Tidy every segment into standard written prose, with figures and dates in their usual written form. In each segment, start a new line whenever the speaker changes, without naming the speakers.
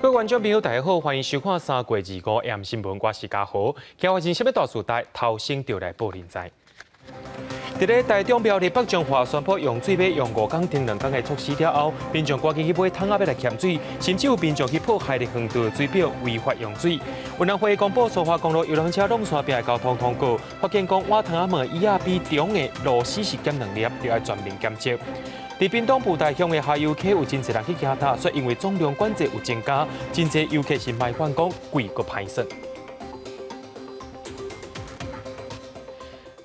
各位觀眾朋友，大家好，歡迎收看3月25 AM 新聞，我是嘉豪。今日是啥物大事代，頭先就來報恁知。佇咧台中苗栗北彰化宣布用水欲用五工停兩工的措施了後，民眾趕緊去買桶仔欲來欠水，甚至有民眾去破壞麗園道水表違法用水。雲南會公布蘇花公路遊覽車挵山壁的交通通告，發現講碗窗仔門椅仔比中的螺絲是減兩粒，就愛全面檢測。佇屏東布袋鄉的下游溪有真濟人去行踏，所以因為總量管制有增加，真濟遊客是埋怨講貴閣歹耍。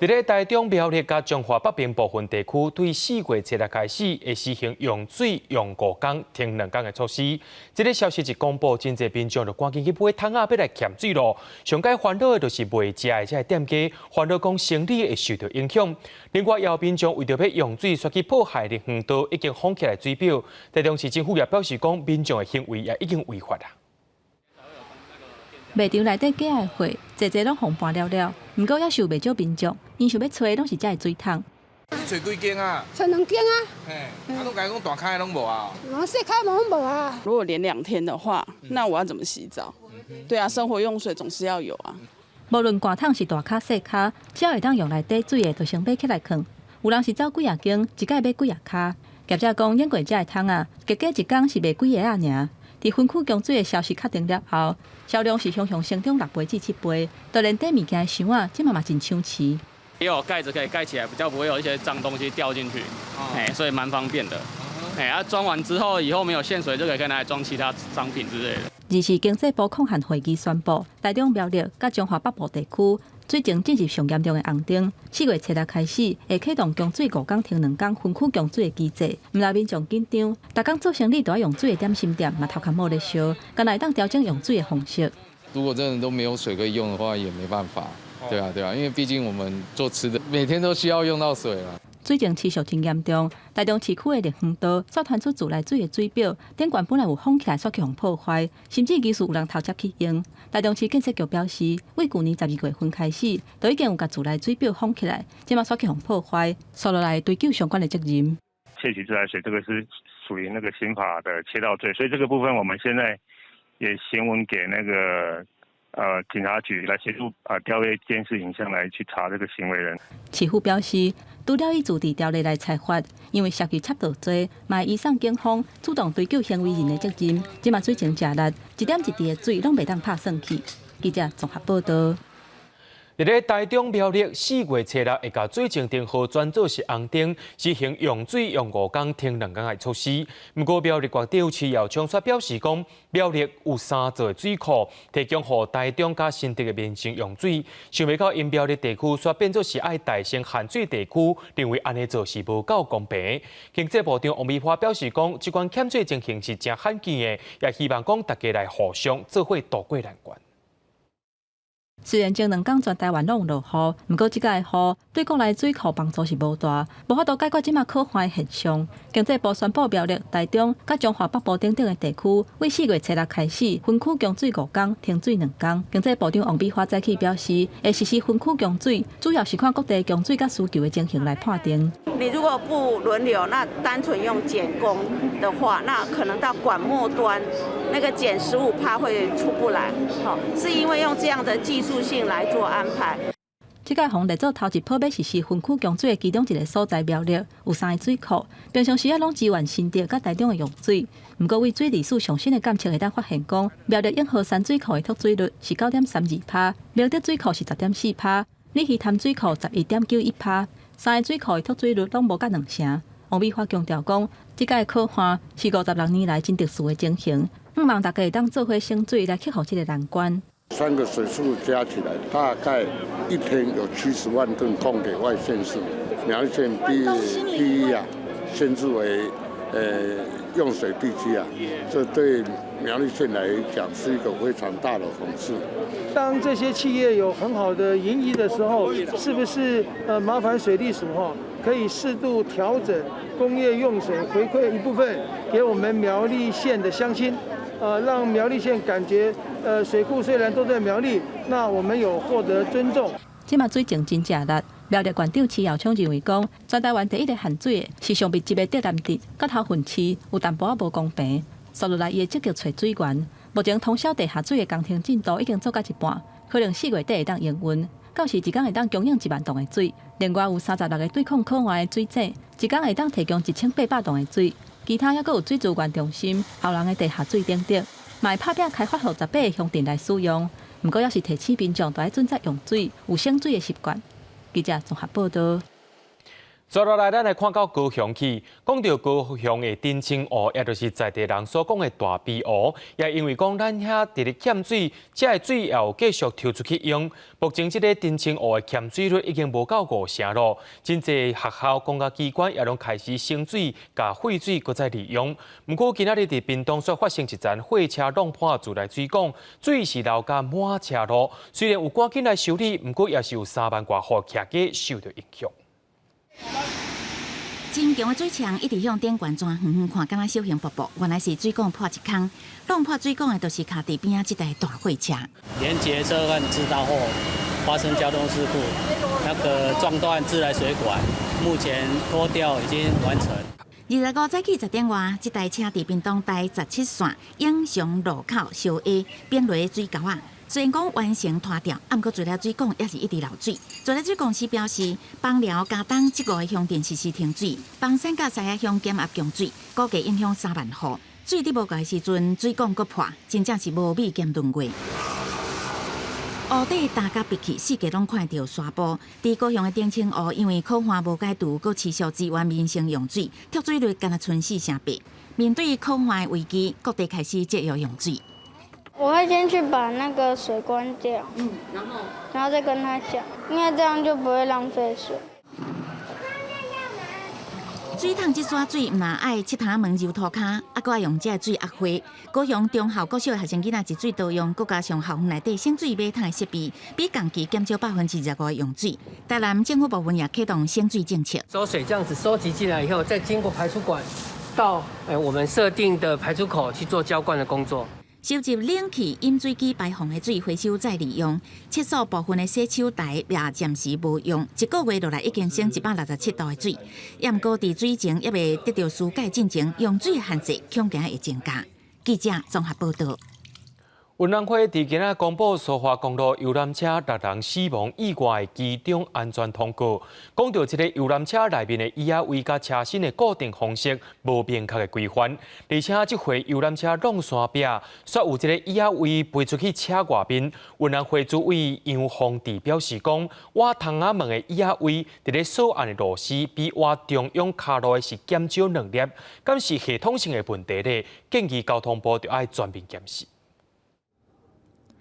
佇咧台中苗栗佮彰化北邊部分地區，對4月7日開始會實行用水用五工停兩工的措施。這個消息一公布，真濟民眾就趕緊去買桶仔欲來欠水囉。上蓋煩惱的就是賣食的這个店家，煩惱講生理會受著影響。另外，也有民眾為著欲用水，煞去破壞麗園道已經封起來水表。台中市政府也表示講，民眾的行為也已經違法啦。
賣場內底假的貨，濟濟攏予搬了了，毋過猶是有袂少民眾，𪜶想欲揣攏是遮的水桶。
你揣幾間啊？
揣兩間啊。
嘿，啊，攏共講大跤的攏無啊？
細跤攏無啊。
如果連2天的話，那我要怎麼洗澡？對啊，生活用水總是要有啊。
無論罐桶是大跤細跤，只要會當用來貯水的，就先買起來囥。有人是走幾仔間，一擺買幾仔跤。業者講，用過遮的桶仔，結果一工是賣幾个仔爾。佇分區供水的消息確定了後，銷量是雄雄成長六倍至七倍，就連貯物件的箱仔，這馬嘛真搶市。
也有蓋子可以蓋起來，比較不會有一些髒東西掉進去，哎，所以蠻方便的。哎，啊，裝完之後，以後沒有限水，就可以拿來裝其他商品之類的。
二是經濟部控旱會議宣布，台中苗栗佮彰化北部地區水情進入上嚴重的紅燈，4月7日開始會啟動供水五工停兩工分區供水的機制，毋但民眾緊張，逐工做生理都愛用水的點心店嘛頭殼冒咧燒，敢若會當調整用水的方式。
如果真的都沒有水可以用的話，也沒辦法。對啊，對啊，因為畢竟我們做吃的，每天都需要用到水啊。
水情持續真嚴重，台中市區的麗園道煞傳出自來水的水表頂懸本來有封起來，煞去予破壞，甚至疑似有人偷接去用。台中市建設局表示，為舊年12月份開始，就已經有共自來水表封起來，這馬煞去予破壞，紲落來追究相關的責任。
竊取自來水，這個是屬於那個刑法的竊盜罪，所以這個部分我們現在也行文給那個警察局來協助啊調閱監視影像來去查這個行為人。
市府表示，除了依自治條例來裁罰，因為涉及竊盜罪，嘛會移送警方主動追究行為人的責任。這馬水情誠搦，一點一滴的水攏袂當拍算去。記者綜合報導。
佇咧台中苗栗4月7日會共水情燈號轉做是紅燈，實行用水用五工停兩工的措施。毋過苗栗縣長徐耀昌卻表示講，苗栗有三座水庫提供予台中佮新竹的民生用水，想袂到𪜶苗栗地區煞變做是愛代先限水地區，認為按呢做是無夠公平。經濟部長王美花表示講，這款欠水情形是誠罕見的，也希望講大家來互相做伙渡過難關。
雖然前兩工全台灣攏有落雨，毋過這擺的雨對國內水庫幫助是無大，無法度解決這馬洘旱的現象。經濟部宣布，苗栗、台中、佮彰化北部等等的地區，為4月7日開始分區供水五工，停水兩工。經濟部長王美花早起表示，會實施分區供水，主要是看各地供水佮需求的情形來判定。
你如果不輪流，那單純用減供的話，那可能到管末端那個減15趴會出不來。好，是因為用這樣的技術性來做安排。
這擺予列做頭一波欲實施分區供水的其中一个所在苗栗有三个水庫，平常時仔攏支援新竹佮台中的用水。毋過為水利署上新的監測會當發現講，苗栗永和山水庫的脫水率是9.32趴，明德水庫是10.4趴，鯉魚潭水庫11.91趴，三个水庫的脫水率攏無佮兩成。王美花強調講，這擺洘旱是56年來真特殊的情形，希望大家會當做伙省水來克服這个難關。
三個水庫加起來，大概一天有70萬噸供給外縣市，苗栗縣第一啊，限制為用水地區啊，這對苗栗縣來講是一個非常大的諷刺。
當這些企業有很好的盈餘的時候，是不是麻煩水利署哈，可以適度調整工業用水回饋一部分給我們苗栗縣的鄉親？讓苗栗縣感覺，水庫雖然都在苗栗，那我們有獲得尊重。
這馬水情真誠搦，苗栗縣長徐耀昌認為講，全台灣第一个限水的是上密集的竹南鎮，佮頭份市有淡薄仔無公平。紲落來，伊會積極揣水源，目前通霄地下水的工程進度已經做到一半，可能4月底會當營運。到時一工會當供應1萬噸的水。另外有36個對抗渴旱的水井，一工會當提供1800噸的水。其他猶閣有水資源中心、後人的地下水等等，嘛會拍拚開發予18個鄉鎮來使用。毋過，猶是提醒民眾著愛準則用水，有省水的習慣。記者綜合報道。
接落來，咱來看到高雄去，講著高雄的澄清湖，也就是在地人所講的大埤湖，也因為講咱遐佇咧欠水，這个水也有繼續抽出去用。目前這个澄清湖的欠水率已經無夠5成囉，真濟學校、公家機關也攏開始省水，共廢水閣再利用。毋過今仔日佇屏東煞發生一層貨車弄破自來水管，水是流甲滿車路。雖然有趕緊來修理，毋過也是有3萬外戶徛家受著影響。
真強的水牆一直向頂懸轉，遠遠看敢若小型瀑布，原來是水管破一空。弄破水管的，就是卡佇邊仔這台大貨車。
連結車案知道後，發生交通事故，那個撞斷自來水管，目前拖吊已經完成。
25早起10點外，這台車佇屏東台17線永祥路口相挨變落水溝仔。雖然講完成拖吊，毋過自來水管猶是一直漏水。自來水公司表示，枋寮、佳冬這五个鄉鎮實施停水，枋山佮獅仔鄉減壓供水，估計影響3萬戶。水佇無夠的時陣，水管閣破，真正是無米兼閏月。湖底焦甲白去，四界攏看著沙埔。佇高雄的澄清湖，因為苦旱無解除，閣持續支援民生用水，脫水率干焦賰4成8。面對苦旱的危機，各地開始節約用水。
我會先去把那個水關掉，然後再跟他講，因為這樣就不會浪費水。
水桶這撮水，毋但愛拭窗仔門、揉塗跤，猶閣愛用這个水壓花。高雄忠孝國小學生囡仔一水多用，閣加上校園內底省水馬桶的設備，比同期減少25%的用水。台南政府部門也啟動省水政策。
收水這樣子收集進來以後，再經過排出管到我們設定的排出口去做澆灌的工作。
收集冷氣、飲水機排放的水回收再利用，廁所部分的洗手台也暫時無用。一個月落來已經省167度的水。也毋過佇水情猶未得著紓解進前，用水限制恐驚會增加。記者綜合報道。
運安會佇今仔公布蘇花公路遊覽車六人死亡意外機長安全通告，講著這个遊覽車內面的椅仔位佮車身的固定方式無明確的規範，而且這回遊覽車挵山壁，煞有這个椅仔位飛出去車外面。運安會主委楊鳳弟表示講，倚窗仔門的椅仔位佇咧掃按的螺絲比倚中央跤路的是減少兩粒，敢是系統性的問題咧？建議交通部著愛全面檢視。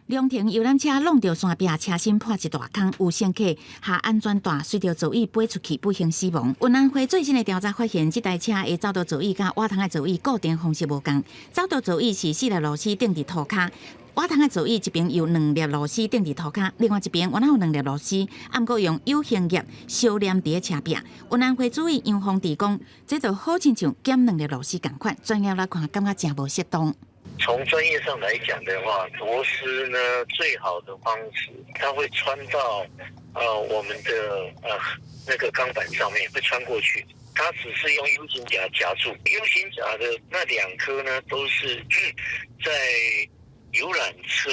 龍騰遊覽車挵著山壁，車身破一大空，有乘客下安全帶隨著座椅飛出去，不幸死亡。運安會最新的調查發現，這台車的走道座椅佮倚窗的座椅固定方式無仝，走道座椅是四粒螺絲釘佇塗跤，倚窗的座椅一邊有兩粒螺絲釘佇塗跤，另外一邊原來有兩粒螺絲，毋過用 U 型夾相黏佇咧車壁。運安會主委楊鳳弟講，這就好親像減兩粒螺絲仝款，專業來看感覺誠無適當。
從專業上來講的話，螺絲呢最好的方式，它會穿到我們的那個鋼板上面，會穿過去。它只是用 U 型夾夾住，U 型夾的那兩顆呢，都是在遊覽車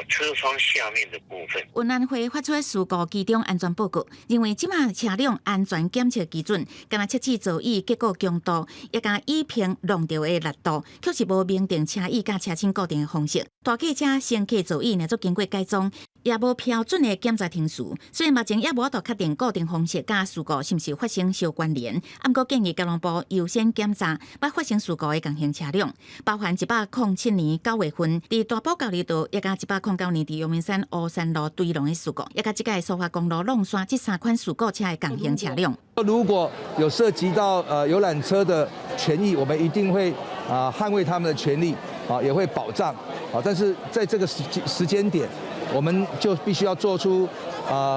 車窗下面的部分。
運安會發出事故機長安全報告，認為這馬車輛安全檢測基準，干焦測試座椅結構強度，抑佮椅坪挵著的力度，確實無明定車椅佮車身固定的方式。大客車乘客座椅若做經過改裝，也無標準的檢查程序，所以目前猶無法度確定固定方式佮事故是毋是發生相關聯。毋過建議交通部優先檢查捌發生事故的共型車輛，包含107年9月份佇大埔交流道，抑佮109年佇陽明山烏山路堆龍的事故，抑佮這擺蘇花公路挵山這三款事故車的共型車輛。
如果有涉及到遊覽車的權益，我們一定會捍衛他們的權利，也會保障。但是在這個時間點，我們就必須要做出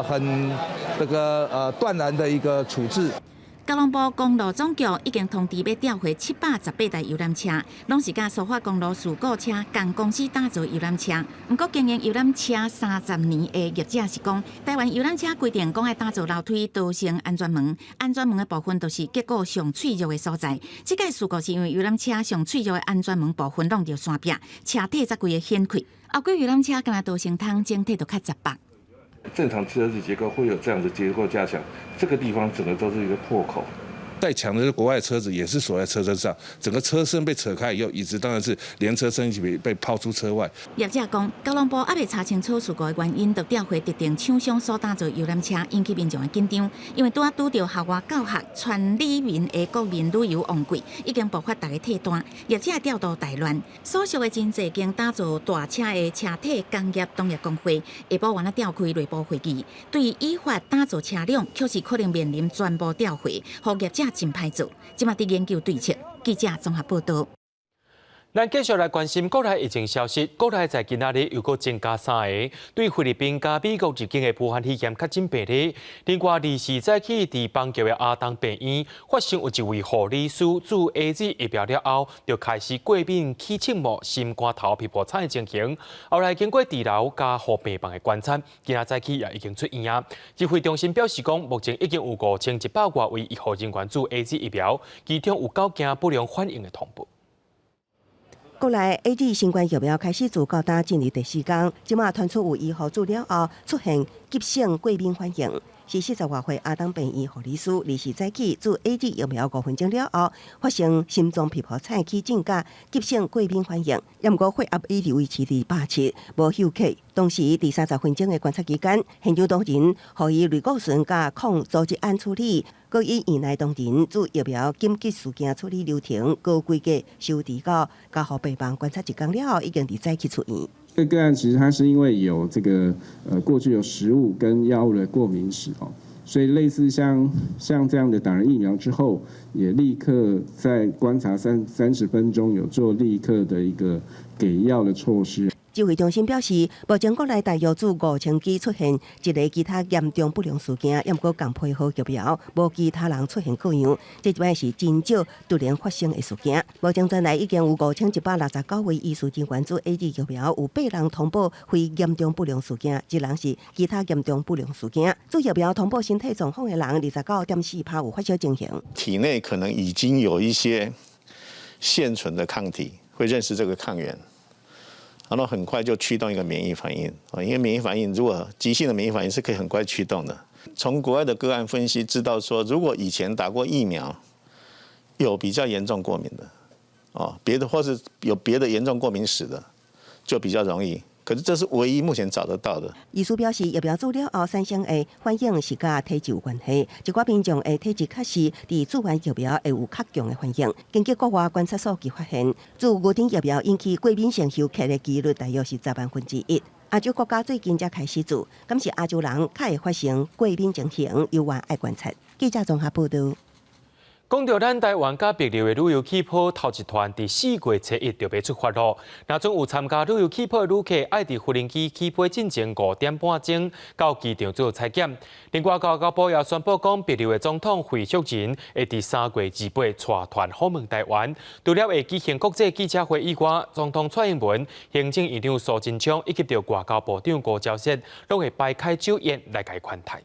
很這個斷然的一個處置。
交通部公路總局已經通知欲調回718台遊覽車，攏是佮蘇花公路事故車仝公司打造遊覽車。毋過經營遊覽車30年的業者是講，台灣遊覽車規定講愛打造樓梯導成安全門，安全門的部分就是結構上脆弱的所在。這擺事故是因為遊覽車上脆弱的安全門部分弄著山壁，車體才規个掀開。後過遊覽車敢若導成窗，整體就較雜白。
正常車子結構會有這樣的結構加強，這個地方整個都是一個破口。再強的是國外車子也是鎖在車身上，整個車身被扯開以後，椅子當然是連車身一起被拋出車外。
業者講，交通部猶未查清楚事故的原因，就調回特定廠商所打造遊覽車，引起民眾的緊張。因為拄仔拄著校外教學、全里民的國民旅遊旺季，已經爆發逐家退單，業者調度大亂。所屬的真濟間打造大車的車體工業同業公會，下晡晚仔召開內部會議，對依法打造車輛，確實可能面臨全部調回，予業者真歹做，這馬佇研究對策。記者綜合報導。
咱繼續來關心國內疫情消息。國內在今仔日又閣增加三个對菲律賓佮美國入境的武漢肺炎確診病例。另外，24早起佇邦橋的亞東病院發生有一位護理師注 AZ 疫苗了後，就開始過敏、起刺毛、心肝頭皮膚疹的情形。後來經過治療佮予病房的觀察，今仔早起也已經出院啊。指揮中心表示講，目前已經有5100外位醫護人員注 AZ 疫苗，其中有九件不良反應的通報。
國內 AZ 新冠疫苗開始注到今進入第四工，這馬傳出有醫護注了後出現急性過敏反應，是40外歲亞東病院護理師，24早起注 AZ 疫苗5分鐘了後，發生心臟皮膚疹起疹佮急性過敏反應，毋過血壓一直維持佇170，無休克。當時佇30分鐘的觀察期間，現場同仁予伊類固醇佮抗組織胺處理，閣以院內同仁注疫苗緊急事件處理流程高規格收治到加護病房觀察一工了後，已經佇早起出院。
這個個案其實它是因為有這個過去有食物跟藥物的過敏史哦，所以類似像這樣的打了疫苗之後，也立刻在觀察30分鐘有做立刻的一個給藥的措施。
指揮中心表示，目前國內大約注5000劑出現一个其他嚴重不良事件，毋過仝批號疫苗，無其他人出現過樣。這擺是真少突然發生的事件。目前全台已經有5169位醫事人員注 AZ 疫苗，有八人通報非嚴重不良事件，一人是其他嚴重不良事件。注疫苗通報身體狀況的人，29.4%有發燒情形。
體內可能已經有一些現存的抗體，會認識這個抗原。然後很快就驅動一個免疫反應啊，因為免疫反應如果急性的免疫反應是可以很快驅動的。從國外的個案分析知道說，如果以前打過疫苗，有比較嚴重過敏的，哦，別的或是有別的嚴重過敏史的，就比較容易。可是這是唯一目前找得到的。
醫師表示，疫苗注了後產生的反應是佮體質有關係，一寡民眾的體質確實佇注完疫苗會有較強的反應。根據國外觀察數據發現，注牛津疫苗引起過敏性休克的幾率大約是1/10萬。亞洲國家最近才開始注，敢是亞洲人較會發生過敏情形，猶原愛觀察。記者綜合報導。
講著咱台灣佮帛琉的旅遊氣泡頭一團，佇4月初1就欲出發囉。若準有參加旅遊氣泡的旅客，愛佇無人機起飛進前5點半鐘到機場做採檢。另外，外交部也宣布講，帛琉的總統惠淑仁會佇3月28帶團訪問台灣。除了會舉行國際記者會以外，總統蔡英文、行政院長蘇貞昌以及著外交部長吳釗燮，攏會擺開酒宴來共伊款待。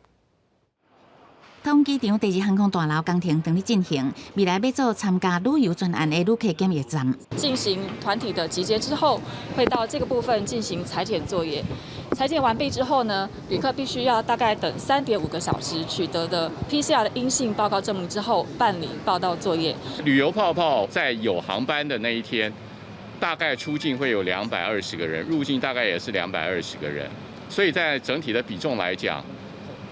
桃園機場第二航空大樓工程正佇進行，未來欲做參加旅遊專案的旅客檢疫站。
進行團體的集結之後，會到這個部分進行採檢作業。採檢完畢之後呢，旅客必須要大概等3.5個小時，取得的 PCR 的陰性報告證明之後，辦理報到作業。
旅遊泡泡在有航班的那一天，大概出境會有220個人，入境大概也是220個人，所以在整體的比重來講，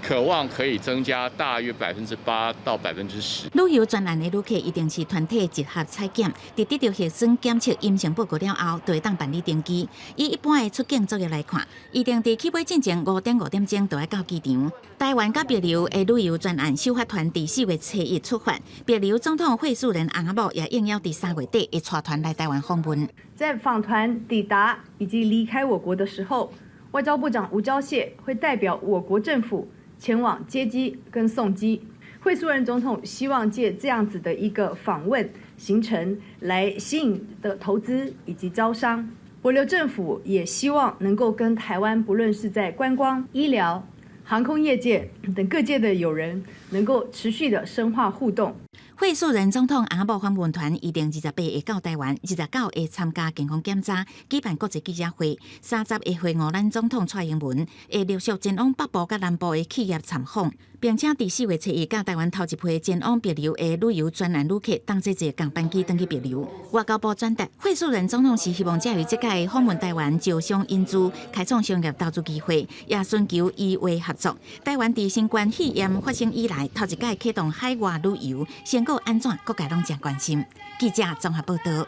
可望可以增加大約8%到10%。
旅遊專案的旅客一定是團體集合採檢，佇得著核酸檢測陰性報告了後，就會當辦理登機。以一般的出境作業來看，一定佇起飛進前5點5點鐘就愛到機場。台灣佮帛琉的旅遊專案首發團佇4月初1出發，帛琉總統惠恕仁翁仔某也應邀佇3月底會帶團來台灣訪問。
在訪團抵達以及離開我國的時候，外交部長吳釗燮會代表我國政府前往接機跟送機。惠恕仁總統希望借這樣子的一個訪問行程來吸引的投資以及招商。帛琉政府也希望能夠跟台灣，不論是在觀光、醫療、航空業界等各界的友人，能夠持續的深化互動。
惠恕仁總統翁某訪問團預定28會到台灣，29會參加健康檢查，舉辦國際記者會。30會會晤咱總統蔡英文，會陸續前往北部佮南部的企業參訪，並且佇4月7日佮台灣頭一批前往帛琉的旅遊專案旅客，同齊坐仝班機轉去帛琉。外交部轉達，惠恕仁總統是希望藉由這屆訪問台灣招商引資，開創商業投資機會，也尋求醫衛合作。台灣佇新冠肺炎發生以來，頭一擺啟動海外旅遊，成果按怎，各界攏誠關心。記者綜合報道。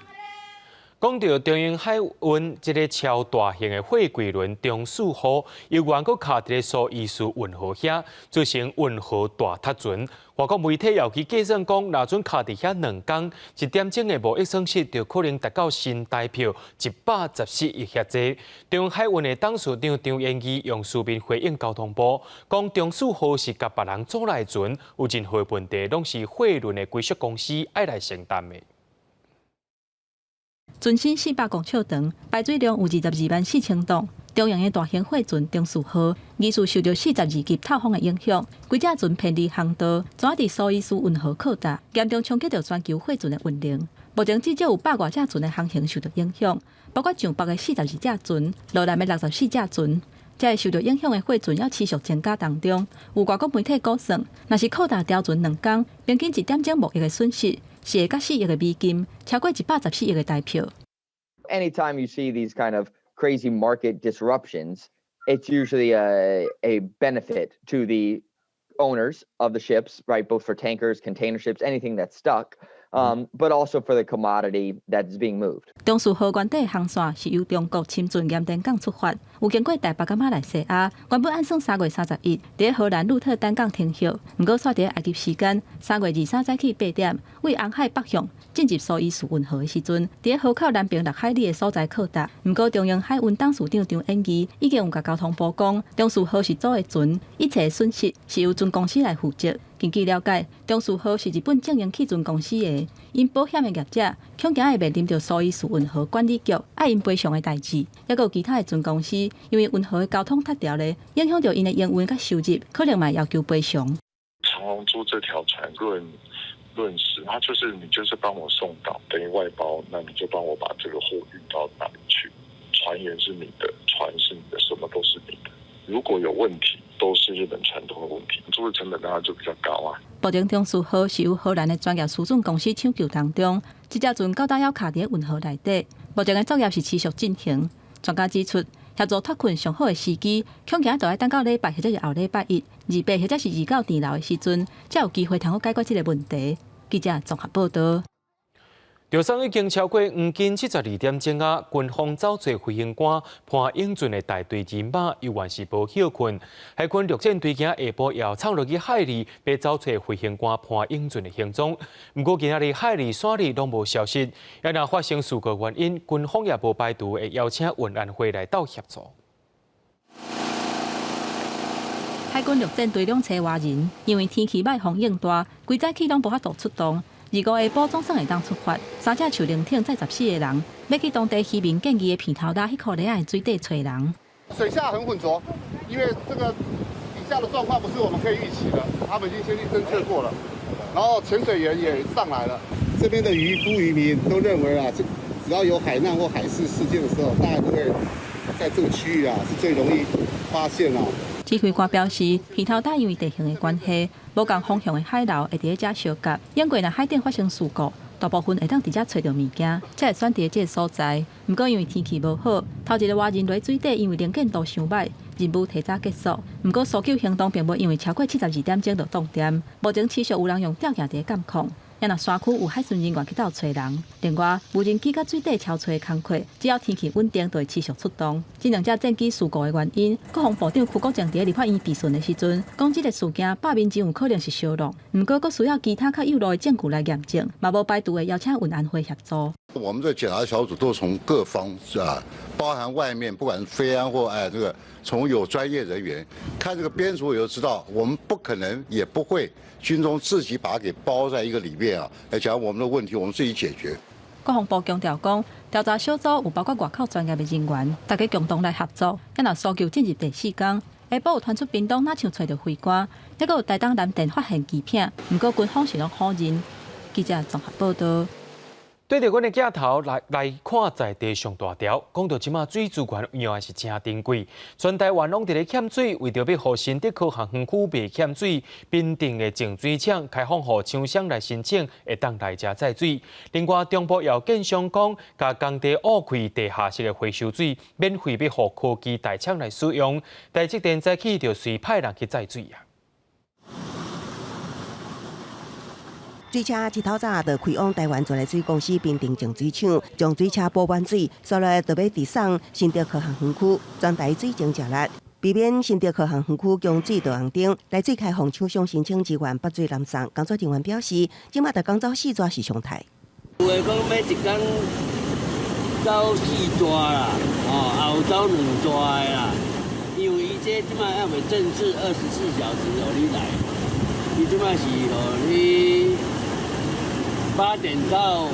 講著長榮海運這个超大型的貨櫃輪長賜號，猶原閣卡佇咧蘇伊士運河遐，造成運河大塞船。外國媒體有去計算講，若準卡佇遐2工，一點鐘的貿易損失就可能達到新台票114億遐濟。長榮海運的董事長張延義用書面回應交通部，講長賜號是共別人租來的船，有任何問題攏是貨輪的歸屬公司愛來承擔的。
船身400公尺長，排水量有224,000噸。長榮的大型貨船長賜號，疑似受著42級透風的影響，規隻船偏離航道，怎佇蘇伊士運河擴大，嚴重衝擊著全球貨船的運能。目前至少有百外隻船的航行受著影響，包括上北的42隻船，落南的64隻船。這个受著影響的貨船猶持續增加當中，有外國媒體估算，若是擴大調船2工，平均一點鐘貿易的損失是會佮4億的美金，超過114億的台票。
Anytime you see these kind of crazy market disruptions, it's usually a benefit to the owners of the ships, right? Both for tankers, container ships, anything that's stuck, but also for the commodity that's being moved.
長賜號原底航線是由中國深圳鹽田港出發，有經過台北佮馬來西亞，原本按算3月31佇荷蘭鹿特丹港停歇，毋過煞佇埃及時間3月23早起8點，對紅海北向進入蘇伊士運河的時陣，佇河口南邊6海里的所在靠搭。毋過長榮海運董事長張延義已經有共交通部講，長賜號是租的船，一切損失是由船公司來負責。根據了解，長賜號是日本正榮汽船公司的，𪜶保險的業者恐驚會面臨著蘇伊士運河管理局愛𪜶賠償的代誌，猶閣有其他的船公司，因為運河的交通塞牢咧，影響著𪜶的營運佮收入，可能嘛要求賠償。
長榮租這條船論時，他就是你就是幫我送到，等於外包，那你就幫我把這個貨運到哪裡去？船員是你的，船是你的，什麼都是你的。如果有問題，都是日本船東的問題，租的成本當然就比較高啊。
目前長賜號是由荷蘭的專業輸送公司搶救當中，這隻船到今猶卡佇運河內底，目前的作業是持續進行。專家指出，協助脫困上好的時機，恐驚就愛等到禮拜或者是後禮拜一、28或者是29暝老的時陣，才有機會通好解決這个問題。記者綜合報道。
著爽已經超過黃金72點鐘啊！軍方走揣飛行官潘永俊的大隊人馬猶原是無歇睏。海軍陸戰隊今下晡又衝落去海裡，欲走揣飛行官潘永俊的行蹤。毋過今仔日海裡、山裡攏無消息。抑若發生事故原因，軍方也無排除會邀請運安會來鬥協助。
海軍陸戰隊兩千外人，因為天氣歹、風湧大，規早起攏無法度出動。25下晡總算會當出發，三隻樹靈艇載14個人，欲去當地漁民建議的鼻頭礁彼箍犁仔的水底揣人。
水下很渾濁，因為這個底下的狀況不是我們可以預期的。他們已經先去偵測過了，然後潛水員也上來了。這邊的漁夫漁民都認為啊，只要有海難或海事事件的時候，大概都會在這個區域啊，是最容易發現啊。
指揮官表示，鼻頭礁因為地形的關係，無仝方向的海流會佇咧遮相夾。應過若海頂發生事故，大部分會當佇遮揣著物件，才會選佇這个所在。毋過因為天氣無好，頭一个外人落水底，因為能見度傷䆀，任務提早結束。毋過搜救行動並無因為超過72點鐘就凍斷，目前持續有人用吊鏡佇咧監控。抑若山區有海巡人員去鬥揣人，另外無人機佮水底搜揣的工課，只要天氣穩定，就會持續出動。這兩隻戰機事故的原因，國防部長邱國正佇咧立法院備詢的時陣，講這个事件百分之有可能是燒錄，毋過閣需要其他較有路的證據來驗證，嘛無排除會邀請運安會協助。
我們這檢查小組都從各方啊，包含外面，不管是飛安或哎這個，從有專業人員看這個編組，就知道我們不可能也不會軍中自己把它給包在一個裡面啊。來講我們的問題，我們自己解決。
國防部強調講，調查小組有包括外口專業的人員，大家共同來合作。然後搜救進入第四工，下晡有傳出屏東若像揣著飛官，抑閣有台東藍電發現欺騙，毋過軍方是攏否認。記者綜合報道。
對著阮的鏡頭來來看，在地上大條，講到這馬水資源原來是誠珍貴，全台灣攏佇咧欠水，為著欲予新竹科學園區袂欠水，平鎮的淨水廠開放予廠商來申請，會當來遮載水。另外，中部有建商講，共工地挖開地下室的回收水，免費欲予科技大廠來使用。台積電早起就隨派人去載水啊。
水車一透早就開往台灣自來水公司平鎮淨水廠，將水車補滿水，紲來就欲直送新竹科學園區，全台水情誠力，避免新竹科學園區供水著紅燈。台水開放廠商申請支援北水南送，工作人員表示，這馬逐工走四逝是常態。
有的講欲一工走四逝啦，哦，也有走兩逝的啦，因為伊這這馬猶未正式24小時予你來，伊這馬是予你8點到5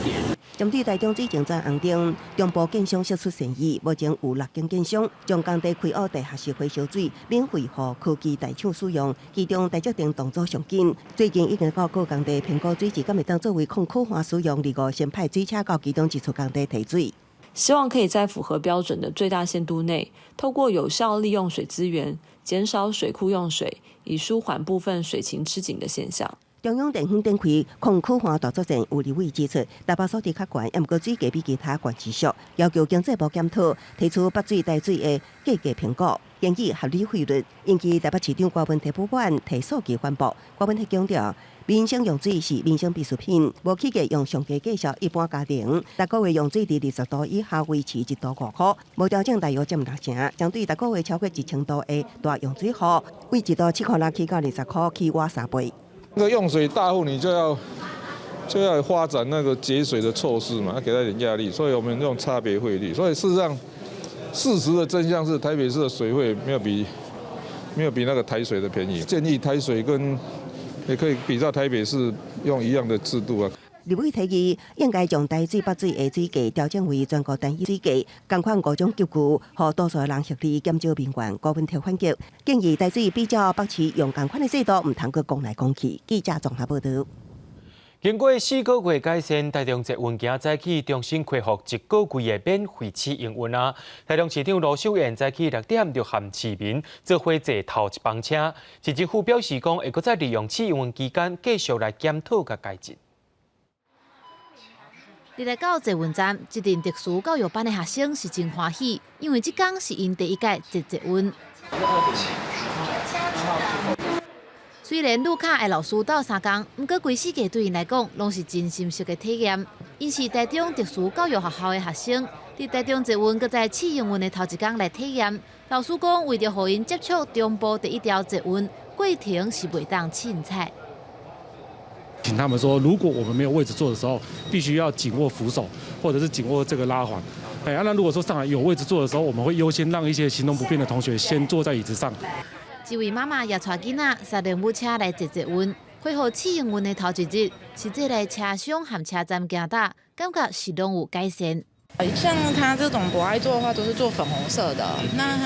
點。
針對台中水情轉紅燈，中部建商釋出善意，目前有六間建商將工地開挖地下室回收水免費予科技大廠使用，其中台積電動作上緊，最近已經到各工地評估水質，敢會當作為控可換使用。25先派水車到其中一處工地提水。
希望可以在符合標準的最大限度內，透過有效利用水資源，減少水庫用水，以舒緩部分水情吃緊的現象。
中央電網展開控可換大作戰，有立委指出，台北數字較懸，毋過水價比其他縣市俗，要求經濟部檢討，提出北水台水的價格評估，建議合理費率。引起台北市長柯文哲不滿，提數據反駁。柯文哲強調，民生用水是民生必需品，無起價用上低價數一般家庭，逐個月用水佇20度以下維持1度5箍，無調整大約佔6成，針對逐個月超過1000度的大用水戶，為1度7箍6起到20箍，起倚3倍。
那個用水大戶，你就要發展那個節水的措施嘛，要給他一點壓力，所以我們用差別匯率。所以事實上，事實的真相是台北市的水費沒有比那個台水的便宜。建議台水跟也可以比照台北市用一樣的制度啊。
立委提議應該將台水、北水的水價調整為全國單一水價，仝款五種級距，予多數人獲利，減少民怨。柯文哲反擊，建議台水比照北市用仝款的制度，毋通閣講來講去。記者綜合報導。
經過4個月改善，台中捷運今早起重新恢復一個月的免費試營運啊！台中市長盧秀燕早起6點就和市民做伙坐頭一班車。市政府表示講，會閣再利用試營運期間繼續來檢討佮改進。
佇來到捷運站，這陣特殊教育班的學生是真歡喜，因為這工是𪜶第一屆坐捷運。雖然路卡愛老師鬥相共，毋過規世界對𪜶來講，攏是真心實的體驗。𪜶是台中特殊教育學校的學生，佇台中捷運閣再試營運的頭一工來體驗。老師講，為著予𪜶接觸中部第一條捷運，過程是袂當凊彩。
請他們說，如果我們沒有位置坐的時候，必須要緊握扶手，或者是緊握這個拉環。哎，那如果說上來有位置坐的時候，我們會優先讓一些行動不便的同學先坐在椅子上。
這位媽媽也帶囡仔坐連母車來坐捷運，恢復試營運的頭一日，實際來車廂和車站行搭，感覺是攏有改善。
像他這種不愛坐的話，都是坐粉紅色的。那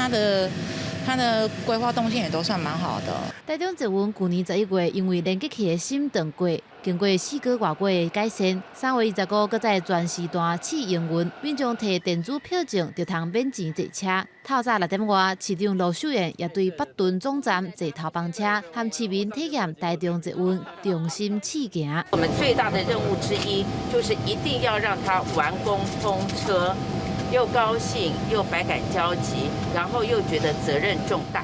他的規劃動線也都算蠻好的。
台中捷運舊年11月因為連結器的芯斷過，經過4個外月的改善，3月25閣再全時段試營運，民眾提電子票證就通免錢坐車。透早6點外，市長盧秀燕也對北屯總站坐頭班車，和市民體驗台中捷運重新試行。
我們最大的任務之一，就是一定要讓它完工通車。又高興又百感交集，然後又覺得責任重大。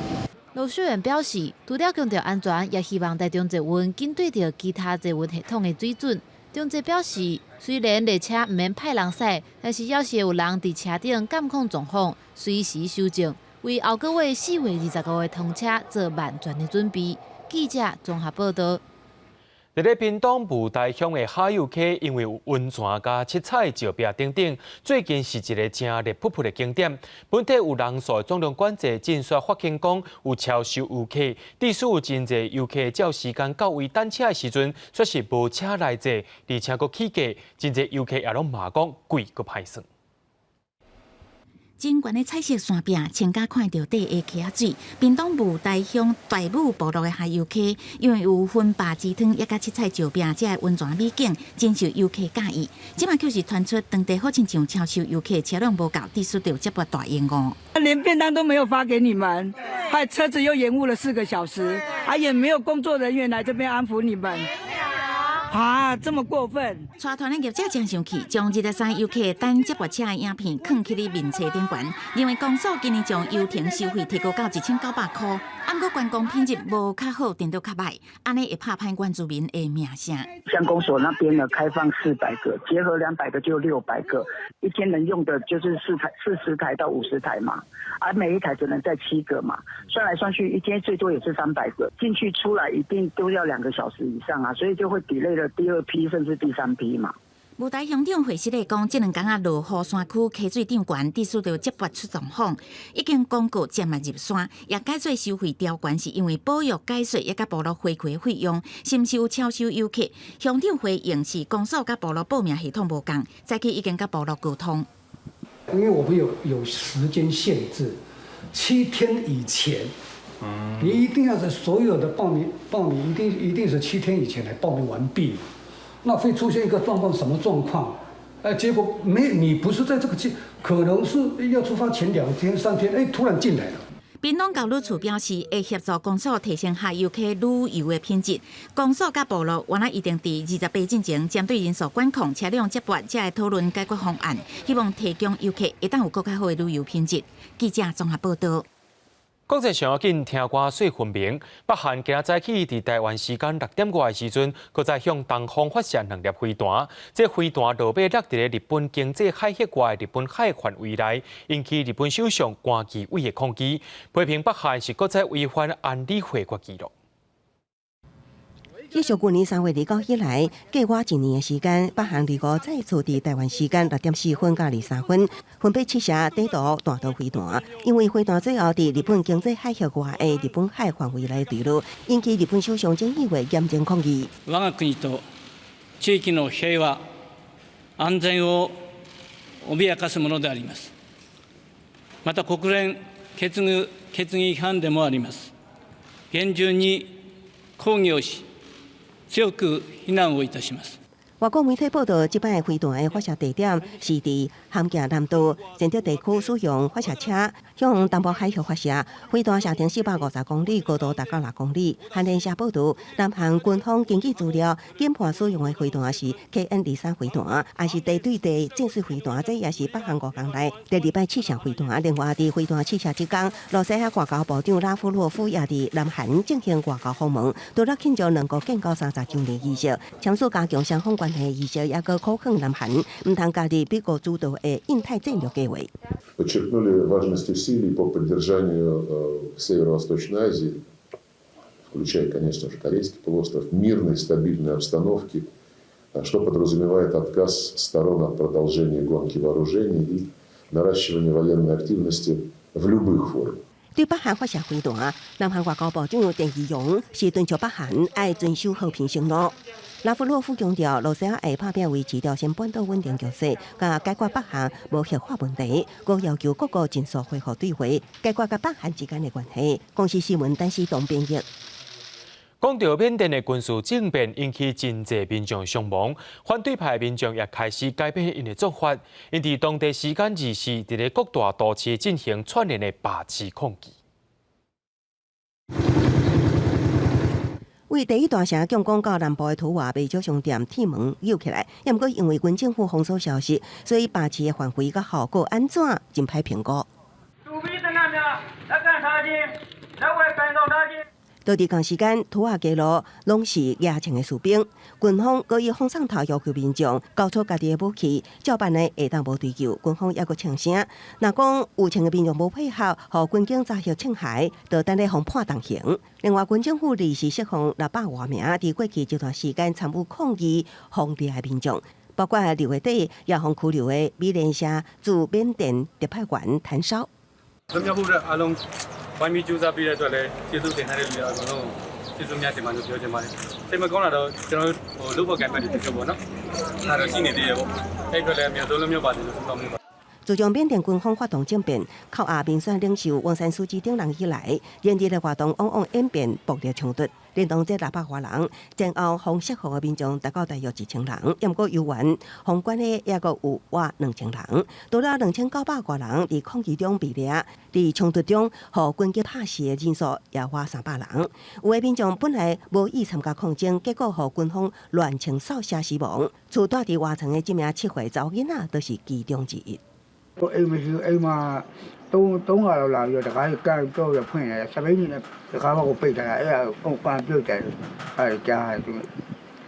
盧秀燕表示，除了強調安全，也希望台中捷運緊對著其他捷運系統的水準。中捷表示，雖然列車毋免派人駛，但是猶是會有人佇車頂監控狀況，隨時修正，為後個月4月25日通車做萬全的準備。記者綜合報導。
佇咧屏東霧台鄉的哈佑溪，因為有溫泉佮七彩石壁等等，最近是一个誠熱噗噗的景點。本底有人數總量管制，進煞發現講有超收遊客，致使有真濟遊客照時間到位等車的時陣，卻是無車來載，而且閣起價，真濟遊客也攏罵講貴閣歹算。
真懸的彩色山壁，穿甲看著底的溪仔水。屏東霧台鄉大武部落的哈佑溪，因為有薰霸之湯，抑佮七彩石壁，這个溫泉美景，真受遊客佮意。這馬卻是傳出當地好親像超收遊客車輛無夠，致使著接駁大延誤。
連便當都沒有發給你們，還車子又延誤了4個小時，啊，也沒有工作人員來這邊安撫你們。啊，這麼過分！
帶團的業者真生氣，將23遊客等接駁車的影片囥去咧面冊頂懸，認為公所今年將遊程收費提高到1900塊，啊毋過觀光品質無較好，顛倒較䆀，按呢會拍歹原住民的名聲。
鄉公所那邊呢，開放400個，結合200個就600個，一天能用的就是4台、40台到50台嘛，而每一台只能載7個嘛，算來算去一天最多也是300個，進去出來一定都要2個小時以上啊，所以就會 delay 了第二批甚至第三批嘛。
霧台鄉長會室咧講，這兩工仔落雨，山區溪水漲懸，致使著接駁出狀況，已經公告暫緩入山，也改做收費調懸，是因為保育解說抑佮部落回饋費用，是毋是有超收遊客？鄉長回應是公所佮部落報名系統無仝，早起已經佮部落溝通。
因為我們有時間限制，7天以前，你一定要在所有的報名一定是七天以前來報名完畢。那會出現一個狀況，什麼狀況？哎，結果沒你不是在這個期，可能是要出發前2天3天，哎，突然進來了。
屏東教旅處表示，會協助公所提升哈佑溪旅遊的品質。公所佮部落原來一定佇28進前，針對人數管控、車輛接駁，才會討論解決方案，希望提供遊客會當有閣較好的旅遊品質。記者綜合報道。
國際上要緊聽歌說分明，北韓今仔早起佇台灣時間6點外的時陣，閣再向東方發射兩粒飛彈。這飛彈落尾落佇咧日本經濟海域外的日本海範圍內，引起日本首相關繼偉的抗議，批評北韓是閣再違反安理會決議囉。
繼續舊年3月29以來，過外一年的時間，北韓25再次佇台灣時間6點4分佮23分，分別試射短途彈道飛彈。因為飛彈最後佇日本經濟海域外的日本海範圍內墜落，引起日本首相菅義偉嚴正抗議。
我が國と地域の平和安全を脅かすものであります。また國連決議決議違反でもあります。厳重に抗議をし、強く非難をいたします。
外國媒體報道，這擺飛彈的發射地點是佇咸鏡南道善德地區，使用發射車向東部海域發射。飛彈射程450公里，高度達到6公里。韓聯社報道，南韓軍方根據資料研判使用的飛彈是 KN-23飛彈，也是地對地戰術飛彈。這也是北韓5工來第二擺試射飛彈。另外，佇飛彈試射這工，羅西亞外交部長拉夫洛夫也佇南韓進行外交訪問，除了慶祝兩國建交30週年儀式，簽署加強雙方關係儀式，也閣苦勸南韓毋通加入美國主導的印太戰略計劃。
Подчеркнули важность усилий по поддержанию в Северо-Восточной Азии, включая, конечно же, Корейский полуостров, мирной, стабильной обстановки, что подразумевает отказ сторон от продолжения гонки вооружений и наращивания военной активности в любых формах.
對北韓發射飛彈，南韓外交部長鄭義溶是敦促北韓愛遵守和平承諾。拉夫洛夫強調，羅西亞會拍拚維持朝鮮半島穩定局勢，佮解決北韓無核化問題，閣要求各國盡速恢復對話，解決佮北韓之間的關係。公視新聞陳思東編譯。
講到緬甸的軍事政變，引起真濟民眾傷亡，反對派民眾也開始改變𪜶的做法，𪜶佇當地時間24佇咧各大都市進行串聯的罷市抗議。
為第一大城仰光到南部的土瓦袂少商店鐵門扭起來，也毋過因為軍政府封鎖消息，所以罷市的範圍佮效果按怎真歹評估。當地仝時間，土瓦街路攏是額槍的士兵，軍方閣以放送頭要求民眾交出家己的武器，照辦呢會當無追究。軍方猶閣嗆聲，若講有槍的民眾無配合，予軍警炸藥槍械，就等咧予判重刑。另外，軍政府臨時釋放600外名，佇過去這段時間參與抗議封地的民眾，包括六月底也予拘留的美聯社駐緬甸特派員譚紹。
ဝိုင်းပြီးကြိုးစားပေးတဲ့အတွက်လည်းကျေးဇူးတင်ထားတဲ့လူတွေအကုန်လုံးကျေးဇူးများတင်ပါလို့ပြောချင်ပါတယ်စိတ်မကောင်းတာတော့ကျွန်တော်တို့ဟိုလုပ်ဖို့ကံပတ်တွေတချို့ပေါ့နော်ဒါတော့ရှိနေသေးတယ်ပေါ့အဲ့အတွက်လည်းအများဆုံးလွတ်မြောက်ပါစေလို့ဆုတောင်းပေးပါ
自從緬甸軍方發動政變，扣押民選領袖翁山蘇姬等人以來，連日的活動往往演變暴力衝突，連同這600外人，前後予釋放的民眾達到大約1000人，毋過猶原予關的猶閣有倚2000人，除了2900外人佇抗議中被掠，佇衝突中予軍警拍死的人數也倚300人。有的民眾本來無意參加抗爭，結果予軍方亂槍掃射死亡。厝蹛佇活床的這名7歲查某囡仔，就是其中之一。
因為嘛，東東下落來就開始幹做入片來，十一年就開我個背來，哎呀，我關表仔，哎，加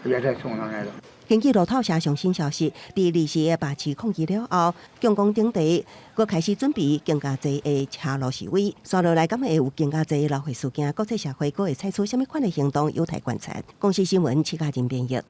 也在送上來了。
根據路透社上新消息，佇二時的罷市抗議了後，香港等地閣開始準備更加濟的車路示威。紲落來，敢會有更加濟流血事件？國際社會閣會採取啥物款的行動，有待觀察。公視新聞，徐家仁編譯。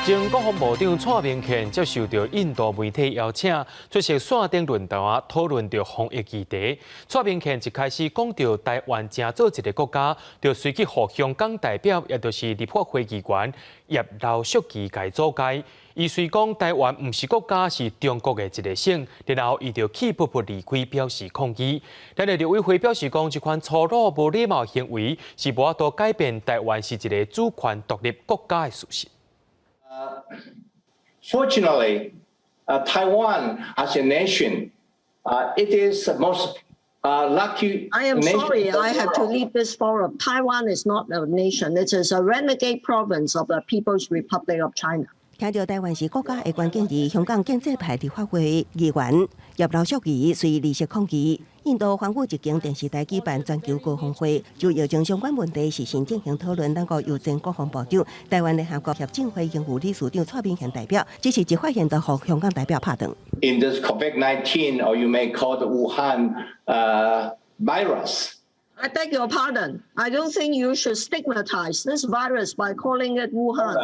前國防部長蔡明憲接受著印度媒體邀請，出席線頂論壇討論著防疫議題。蔡明憲一開始講著台灣成做一個國家，就隨去予香港代表，也就是立法會議員葉劉淑儀共阻街。伊雖講台灣毋是國家，是中國的一個省，然後伊就氣噗噗離開，表示抗議。咱的立委會表示講，這款粗魯無禮貌行為是無法度改變台灣是一個主權獨立國家的事實。
Fortunately, Taiwan as a nation, it is the most lucky.
I am sorry, I have to leave this forum. Taiwan is not a nation; it is a renegade province of the People's Republic of China.
聽著台灣是國家的關鍵字，香港建制派立法會議員葉劉淑儀隨離席抗議。印度環宇一間電視台舉辦全球高峰會，就疫情相關問題事先進行討論。咱國由前國防部長、台灣聯合國協進會榮譽理事長蔡明憲代表，只是一發言就予香港代表拍斷。
In this COVID-19, or you may call the Wuhan virus.
I beg your pardon. I don't think you should stigmatize this virus by calling it Wuhan.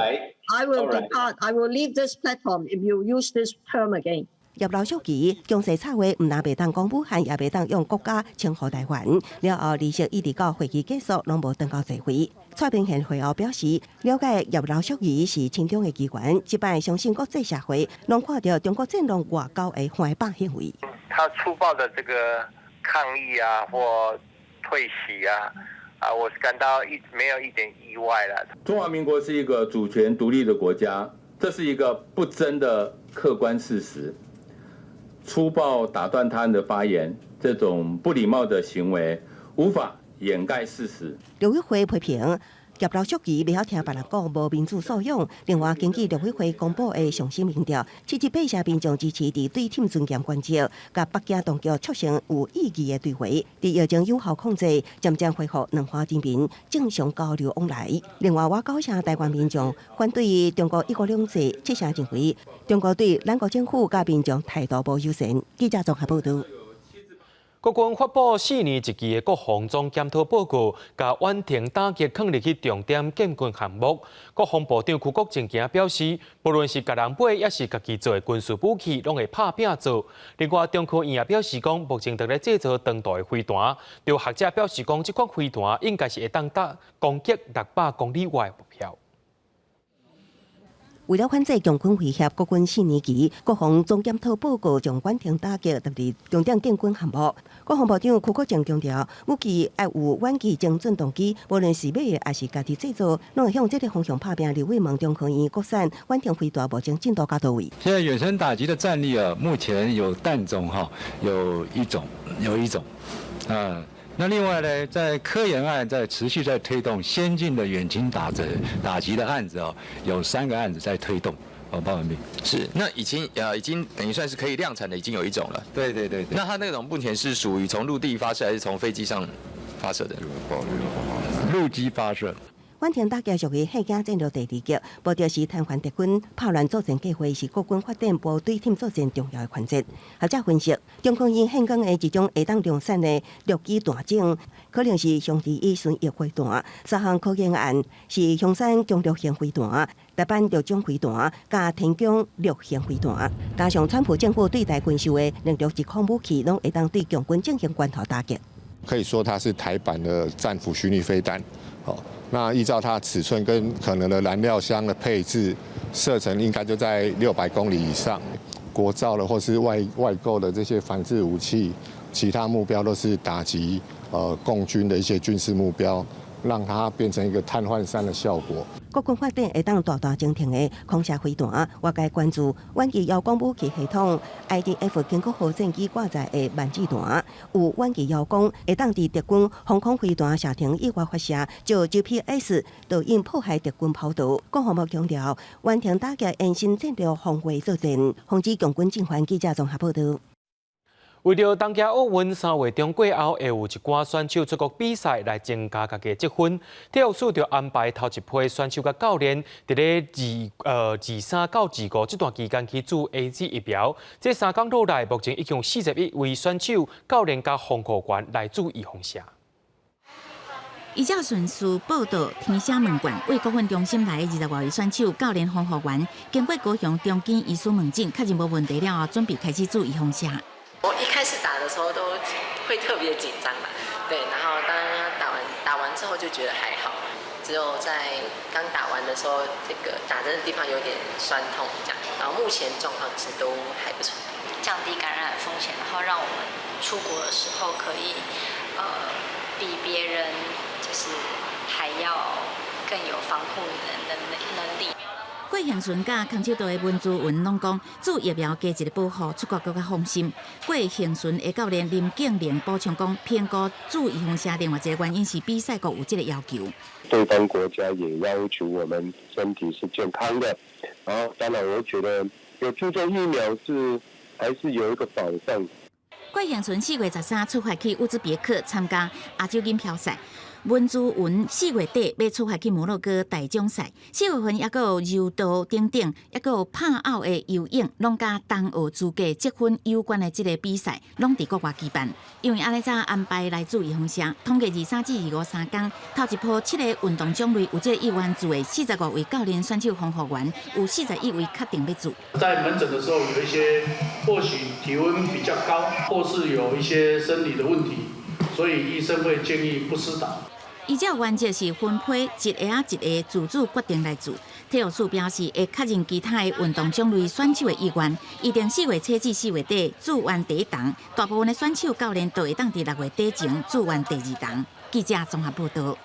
I will depart. I will leave this platform if you use this term again.
葉劉淑儀強勢插話，毋但袂當講武漢，也袂當用國家稱呼台灣。了後，離席一直到會議結束，攏無轉到座位。蔡明憲會後表示，了解葉劉淑儀是親中的議員，這擺相信國際社會攏看著中國戰狼外交的橫霸行為。
他粗暴的這個抗議啊，或退席啊，啊，我是感到一沒有一點意外了。
中華民國是一個主權獨立的國家，這是一個不爭的客觀事實。粗暴打斷他人的發言，這種不禮貌的行為，無法掩蓋事實。
陸委會批評葉劉淑儀袂曉聽別人講無民主素養。另外，根據陸委會公布的上新民調，78%民眾支持佇對忝尊嚴關照，佮北京當局促成有意義的對話，佇疫情有效控制，漸漸恢復兩岸人民正常交流往來。另外，倚九成台灣民眾反對中國一國兩制，7成認為中國對咱國政府佮民眾態度無友善。記者綜合報導。
國軍發布4年一期的國防總檢討報告，共遠程打擊放入去重點建軍項目。國防部長邱國正今表示，無論是共人買，抑是家己做的軍事武器，攏會拍拚做。另外，中科院也表示講，目前佇咧製造長途的飛彈。有學者表示講，這款飛彈應該是會當達攻擊600公里外的目標。
為了反制共軍威脅，國軍4年期國防總檢討報告將遠程打擊納入重點建軍項目。國防部長邱國正強調，武器愛有遠距精準動機，無論是買的抑是家己製造，攏會向這個方向拍拚。立委問中科院國產遠程飛彈目前進度到佗位？
現在遠程打擊的戰力啊，目前有彈種哈，有一種，有一種，啊。那另外呢，在科研案在持續在推動先進的遠程打擊的案子哦，有三個案子在推動。哦，報完畢。
是，那已經等於算是可以量產的，已經有一種了。
對對對。
那它那種目前是屬於從陸地發射還是從飛機上發射的？
陸基發射。
遠程打擊屬於嚇驚戰略第二級，無著是癱瘓敵軍、炮亂作戰計劃，是國軍發展部隊艇作戰重要的環節。學者分析，中共𪜶現講的這種會當量產的陸基彈種，可能是雄二一巡弋飛彈；三項科研案是雄三攻略型飛彈、台版陸種飛彈佮天弓陸型飛彈。加上川普政府對台軍售的兩陸一空武器，攏會當對共軍進行關頭打擊。
可以說它是台版的戰斧巡弋飛彈。好，那依照它尺寸跟可能的燃料箱的配置，射程應該就在600公里以上。國造的或是外購的這些反制武器，其他目標都是打擊共軍的一些軍事目標，讓它變成一個癱瘓山的效果。
國軍發展會當大大前程的空射飛彈，外界關注遠距遙控武器系統 IDF 堅果號戰機掛載的慢子彈，有遠距遙控會當佇敵軍防空飛彈射程以外發射，就 GPS 導引破壞敵軍跑道。國防部強調，遠程打擊延伸戰略防衛作戰，防止共軍進犯。記者綜合報道。
為著東京奧運3月中過後，會有一寡選手出國比賽來增加家己的積分。體育署就安排頭一批選手佮教練，佇咧23到25這段期間去注 AZ 疫苗。這3工落來，目前已經有41位選手、教練佮防護員來注預防射。
依照順序報到，填寫問卷，為國訓中心來的20外位選手、教練、防護員，經過高雄長庚醫師門診，確認無問題了後，準備開始注預防射。
我一開始打的時候都會特別緊張嘛，對，然後當打完之後就覺得還好，只有在剛打完的時候，這個打針的地方有點痠痛這樣，然後目前狀況其實都還不錯。
降低感染風險，然後讓我們出國的時候可以，比別人就是還要更有防護能力。
郭幸存佮空手道的文珠雲攏講，注疫苗加一个保護，出國閣較放心。郭幸存的教練林敬玲補充講，評估注預防射另外一個原因是比賽國有這個要求。
對方國家也要求我們身體是健康的，然後當然我覺得有注重疫苗是還是有一個保障。
郭幸存4月13出發去烏茲別克參加亞洲錦標賽。文珠雲4月底欲出發去摩洛哥大獎賽，4月份猶閣有柔道等等，猶閣有拍奧的游泳，攏佮冬奧資格積分有關的這个比賽，攏佇國外舉辦。因為按呢早安排來注預防射，統計23至253工，頭一波七個運動種類有這個意願注的45位教練、選手、防護員，有41位確定欲注。
在門診的時候，有一些或許體溫比較高，或是有一些生理的問題，所以醫生會建議不施打。
依照原則是分批一个仔一个自主決定來注。體育署表示會確認其他的運動種類選手的意願，預定4月初至4月底注完第一筒，大部分的選手教練都會當佇6月底前注完第二筒。記者綜合報道。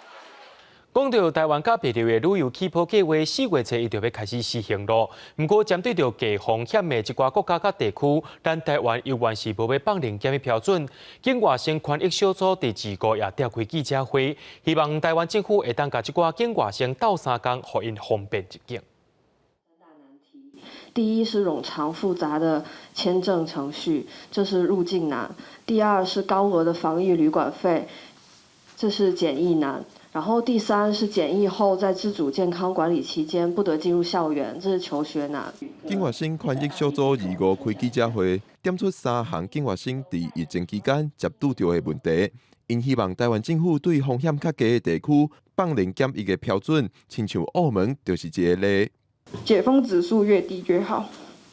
講到台灣佮賈秘魯的旅遊氣泡計劃，4月初伊就欲開始實行囉。毋過針對著高風險的這寡國家佮地區，咱台灣猶原是無欲放任檢疫標準。境外生權益小組佇25也召開記者會，希望台灣政府會當共這寡境外生鬥相共，予𪜶方便入境。
第一是冗長複雜的簽證程序，這是入境難；第二是高額的防疫旅館費，這是檢疫難。然後第三是檢疫後在自主健康管理期間不得進入校園，這是求學難。
境外生權益小組25開記者會，點出三項境外生佇疫情期間接拄著的問題，𪜶希望台灣政府對風險較低的地區放寬檢疫的標準，親像澳門就是一个例。
解封指數越低越好，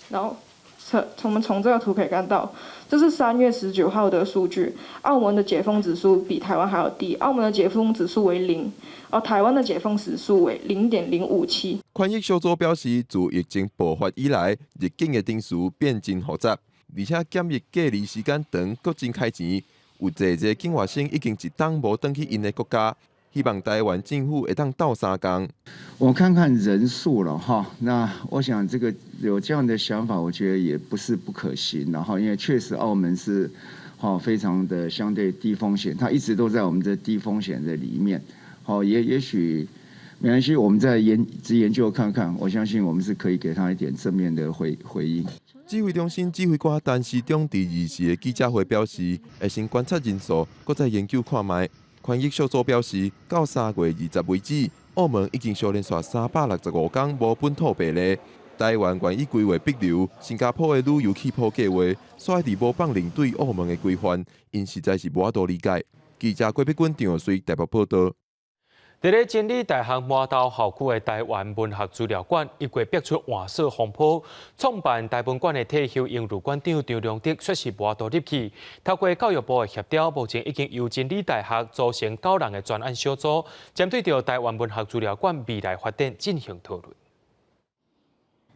然後從我們從這個圖可以看到，這是3月19號的數據，澳門的解封指數比台灣還要低，澳門的解封指數為0，而台灣的解封指數為0.057。
權益小組表示，自疫情爆發以來，入境的程序變真複雜，而且檢疫隔離時間長，閣真開錢，有濟濟境外生已經一冬無轉去𪜶的國家。希望台灣政府會當鬥相共。
我看看人數了哈，那我想這個有這樣的想法，我覺得也不是不可行。然後，因為確實澳門是，非常的相對低風險，它一直都在我們這低風險的裡面。好，也許沒關係，我們再研究看看，我相信我們是可以給他一點正面的回應。
指揮中心指揮官陳時中佇2時的記者會表示，會先觀察人數，閣再研究看覓。防疫小組表示，到3月20為止，澳門已經小連續365工無本土病例。台灣願意規劃物流，新加坡的旅遊氣泡計劃，煞佇無放任對澳門的規範，𪜶實在是無法度理解。記者郭碧君、張玉水台北報導。
佇咧真理大學麻豆校區的台灣文學資料館，一月逼出換色風波。創辦台文館的退休榮譽館長張良德，說是無法度入去。透過教育部的協調，目前已經由真理大學組成九人的專案小組，針對著台灣文學資料館未來發展進行討論。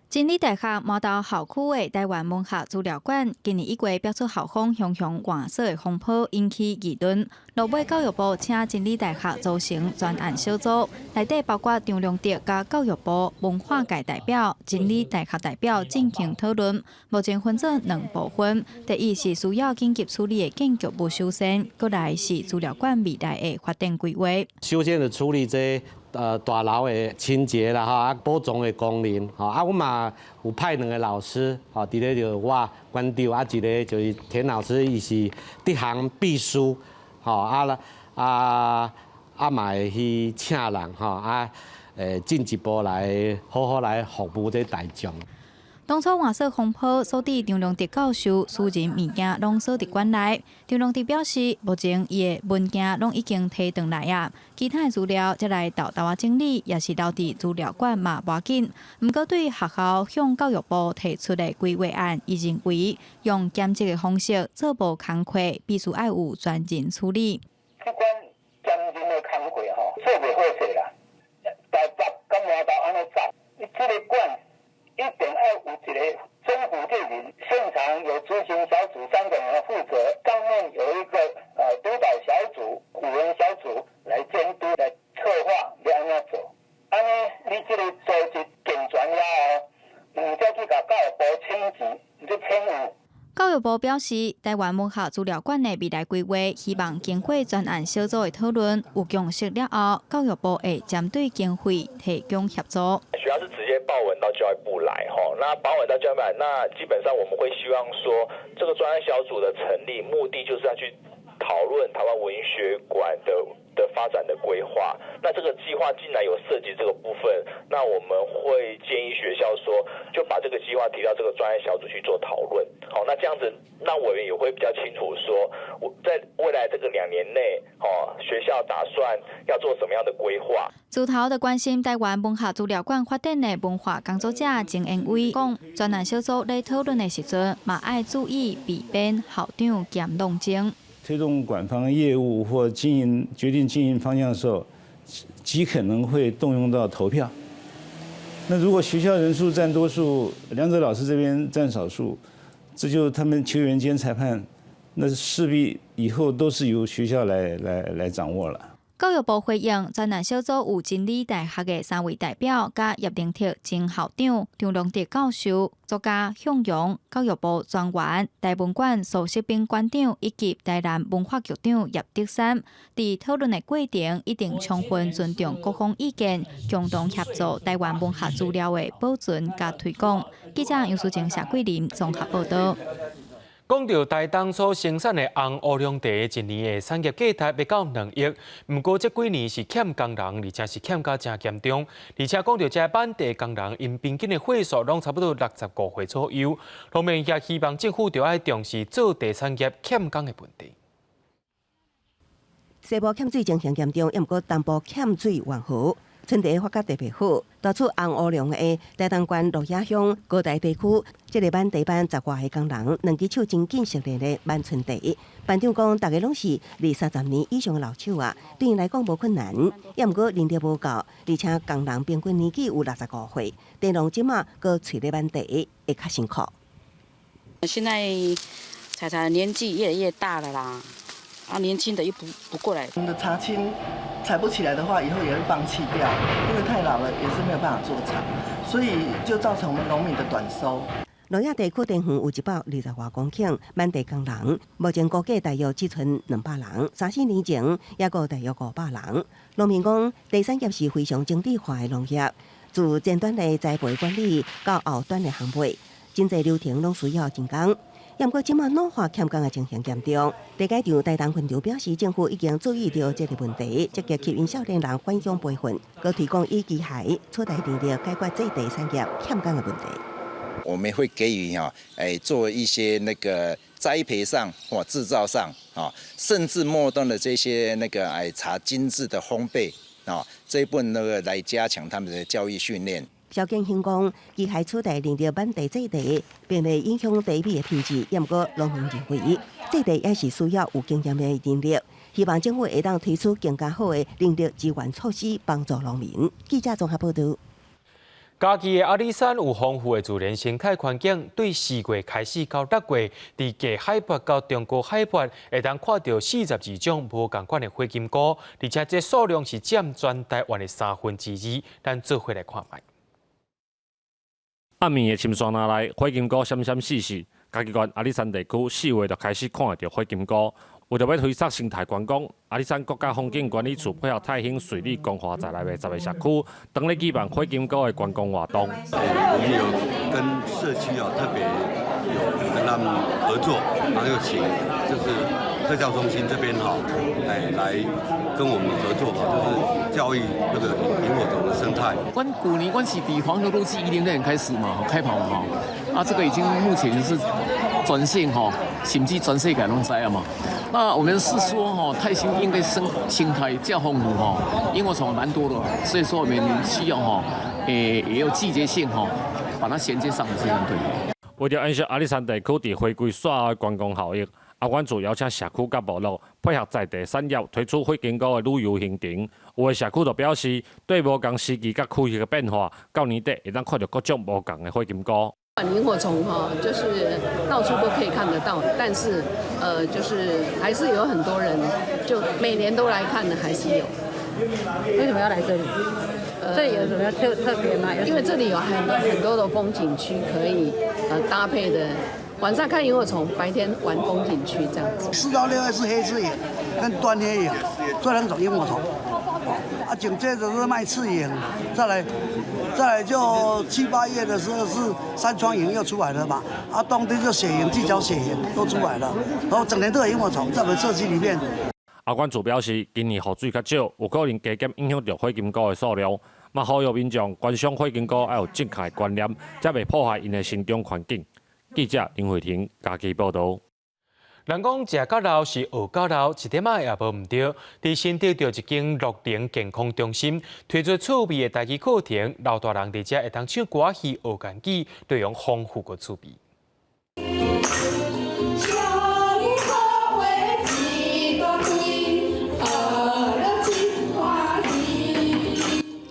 真理大學麻豆校區的台灣文學資料館，今年1月爆出校方雄雄換色的風波，引起議論。落尾教育部請真理大學組成專案小組，內底包括張良德佮教育部文化界代表、真理大學代表進行討論。目前分做兩部分，第一是需要緊急處理的建築物修繕，閣來是資料館未來的發展規劃。
首先就處理這大樓的清潔啦，吼，啊，保存的功能，吼，啊，阮嘛有派兩個老師，吼，佇咧就我館長，啊，一個就是田老師，伊是執行秘書，吼，啊啦，啊啊嘛會去請人，吼，啊，進一步來好好來服務這大眾。
當初換色風波，所致張良德教授私人物件攏鎖佇館內。張良德表示，目前伊的文件攏已經提轉來啊，其他的資料則來沓沓仔整理，也是留佇資料館嘛無要緊。毋過對學校向教育部提出的規劃案，伊認為用兼職的方式做無工課，必須愛有專人處理。
這款兼任的工課吼，做袂好勢啦。台北佮麻豆按呢走，你這个館一定愛有一個總負責人，現場有執行小組三個人負責，上面有一個督導小組、五人小組來監督、來策劃，欲按怎做。按呢，你這個組織健全了後，再去共教育部請辭，你請有。
教育部表示，台灣文學資料館的未來規劃，希望經過專案小組的討論，有共識了後，教育部會針對經費提供協助。
學校是直接報文到教育部來，吼，那報文到教育部來，那基本上我們會希望說，這個專案小組的成立目的就是要去討論台灣文學館的發展的規劃。那這個計劃既然有涉及這個部分，那我們會建議學校說，就把這個計劃提到這個專案小組去做討論。好，那這樣子，那委員也會比較清楚說，我在未來這個2年內，哦，學校打算要做什麼樣的規劃。
自頭就關心台灣文學資料館發展的文化工作者曾延偉講，專案小組咧討論的時陣，嘛愛注意避免校長兼挵鐘。
推動館方業務或經營決定經營方向的時候，極可能會動用到投票。那如果學校人數佔多數，兩者老師這邊佔少數，這就他們球員兼裁判，那勢必以後都是由學校來掌握了。
教育部回應，專案小組有真理大學的三位代表，佮葉靈卓前校長、張良德教授、作家向陽、教育部專員、台文館蘇世斌館長以及台南文化局長葉德山，佇討論的過程一定充分尊重各方意見，共同協助台灣文學資料的保存佮推廣。記者楊淑靜、謝桂林綜合報導。
講到台東所生產的紅烏龍茶，一年的產業價值欲到2億，毋過這幾年是欠工人，而且是欠甲誠嚴重。而且講到這挽茶工人，𪜶平均的歲數攏差不多65歲左右。農民也希望政府著愛重視做茶產業欠工的問題。
西部欠水情形嚴重，抑毋過東部欠水還好。春茶發甲特別好，大出紅烏龍的台東縣鹿野鄉高台地區，這个挽茶班十外个工人，兩支手真緊熟練咧挽春茶。班長講，逐家攏是二三十年以上的老手啊，對𪜶來講無困難。抑毋過能力無夠，而且工人平均年紀有65歲，茶農這馬閣揣咧挽茶會較辛苦。
現在採茶年紀越來越大了啦，啊，年輕的又不過來。
我們的茶青採不起來的話，以後也會放棄掉，因為太老了，也是沒有辦法做茶，所以就造成我們農民的短收。
鹿野地區田園有120外公頃，滿地工人，目前估計大約只賰200人，三四年前猶閣大約500人。農民講，茶產業是非常精緻化的農業，自前端的栽培管理到後端的烘焙，真濟流程攏需要人工。毋過，這馬老化欠工的情形嚴重。地解場台東分場表示，政府已經注意著這个問題，積極吸引少年人返鄉培訓，閣推廣以機械取代人力解決這茶產業欠工的問題。
我們會給予哈，做一些那個栽培上或製造上啊，甚至末端的這些那個茶精緻的烘焙啊，這一部分那個來加強他們的教育訓練。
蕭建興講，機械取代人力滿地製茶，並袂影響茶米的品質。毋過農民認為，製茶也是需要有經驗的人力，希望政府會當推出更加好的人力資源措施，幫助農民。記者綜合報導。
嘉義的阿里山有豐富的自然生態環境，對4月開始到6月，佇低海拔到中高海拔，會當看著42種無仝款的火金菇，而且這數量是佔全台灣的2/3。咱做伙來看覓。
暗暝的深山林內，火金菇閃閃爍爍。嘉義縣阿里山地區4月就開始看會著火金菇。為著欲推捒生態觀光，阿里山國家風景管理處配合泰興水利光華在內的10個社區，當咧舉辦火金菇的觀光活動。
我們有跟社區啊特別有跟他們合作，然後又請就是特教中心這邊哈，來跟我們合作哈，就是教育那個螢火蟲的生態。
阮舊年阮是佇黃河路是10年開始嘛，開跑嘛，啊，這個已經目前是全省吼，甚至全世界攏知啊嘛。那我們是說吼，泰興應該生態較豐富吼，螢火蟲蠻多的，所以說我們需要吼，也有季節性吼，把它銜接上這樣對。
為著延續阿里山地區佇花季煞後的觀光效益，阿管處邀請社區佮部落配合在地產業推出火金菇的旅遊行程。有的社區就表示，對無仝時期佮區域的變化，到年底會當看著各種無仝的火金菇。
螢火蟲哈，就是到處都可以看得到，但是就是還是有很多人就每年都來看的，還是有。
為什麼要來這裡？這裡有什麼特別嗎？
因為這裡有很多很多的風景區可以搭配的，晚上看螢火蟲，白天玩風景區這樣子。
4到6月是黑翅螢跟端黑螢這兩種螢火蟲。啊，緊接着是麥翅螢，再來就7、8月的時候是山窗螢又出來了嘛，啊，冬天就雪螢、巨角雪螢都出來了，然後整年都有螢火蟲在我們社區裡面。
阿管處表示，今年雨水較少，有可能加減影響著火金菇的數量。嘛，呼籲民眾觀賞火金菇愛有正確的觀念，才袂破壞𪜶的生長環境。記者林慧婷嘉義報導。
人講食較老是學較老，一點仔也無毋對。佇新竹著一間樂齡健康中心推出趣味的台語課程，老大人佇遮會當唱歌仔戲、學家己，內容豐富閣趣味。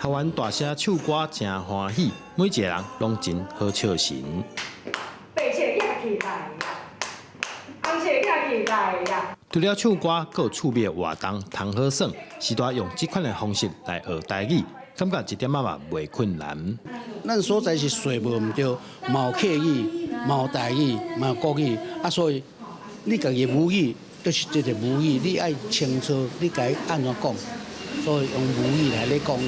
學員大聲唱歌誠歡喜，每一個人攏真好笑神。
白色舉起來呀，紅色舉起來呀。
除了唱歌，閣有趣味的活動，通好耍，時代用這款的方式來學台語，感覺一點仔嘛袂困難。
咱所在是說無毋對，嘛有客語，嘛有台語，嘛有國語，啊，所以你家己母語就是這個母語，你愛清楚，你該按怎講，所以用母語來咧講話。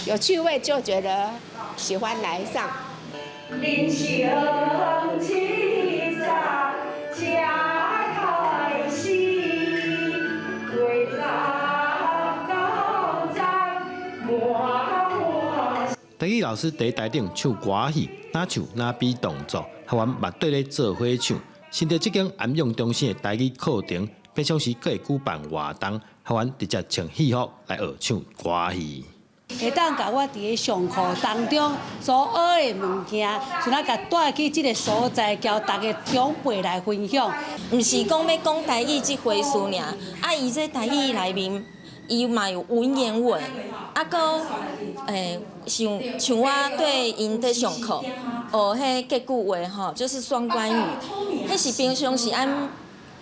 有趣味就覺得喜歡來上。
人生七十才開始，八十九十滿滿。
台語老師佇台頂唱歌戲，若唱若比動作，學員嘛綴咧做伙唱。新竹這間安養中心的台語課程，平常時閣會舉辦活動，學員直接穿戲服來學唱歌戲。
會當共我佇咧上課當中所學的物件，像啊共帶去這个所在，交逐个長輩來分享。
毋是講欲講台語這回事爾，啊，伊這台語內面，伊嘛有文言文，啊，閣像我對𪜶佇上課學彼個句話吼，就是雙關語，彼是平常時按